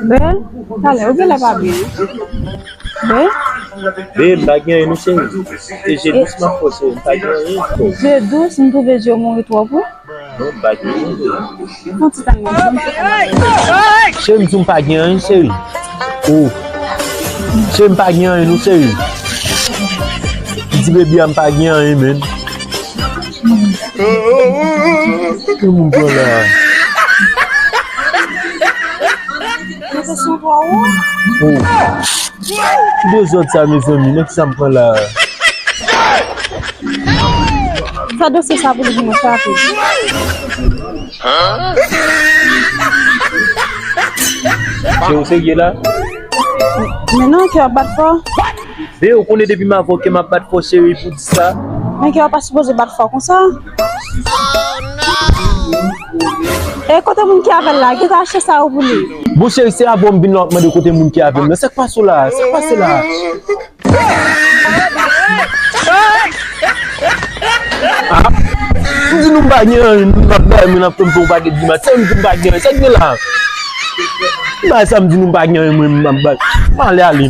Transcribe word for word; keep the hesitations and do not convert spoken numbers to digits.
Bel, talè, ou genlè pa byen. Bel? Bel, m pa gen anyen non, cheri. Se je dous m ap fè, cheri, m pa gen anyen. Je dous, m twouve je w mouri twòp wi. Non, m pa gen anyen, bel. Fon ti tan nan je m. Cheri, m di w m pa gen anyen, cheri. Oh. Cheri, m pa gen anyen non, cheri. M di baby a m pa gen anyen, menn. Ki moun pran la? Mwen se sou bò ou. Oh. Ki dezòd sa, mezanmi? Nan ki sa m pran la? Fè dosye sa pou li pou mwen, fè rapid. Se ou serye la? Men non, kè w ap bat fò. Be, ou konnen depi m avè w kè m ap bat fò, cheri, pou di sa. Men kè w pa sipoze bat fò konsa. E kote moun ki avè l la? Ki ta achte sa yo pou li? Bon, cheri, se avè w m vin la, w ap mande kote moun ki avè m nan. Sa k pase w la? Sa k pase la? Ah, m di nou m pa gen anyen, m ap bay moun ap fè m fè yon pakèt grimas. Sa m di m pa gen anyen, sa k gen la? M bay sa m di nou m pa gen anyen, mwen m ap bay. M ale ale.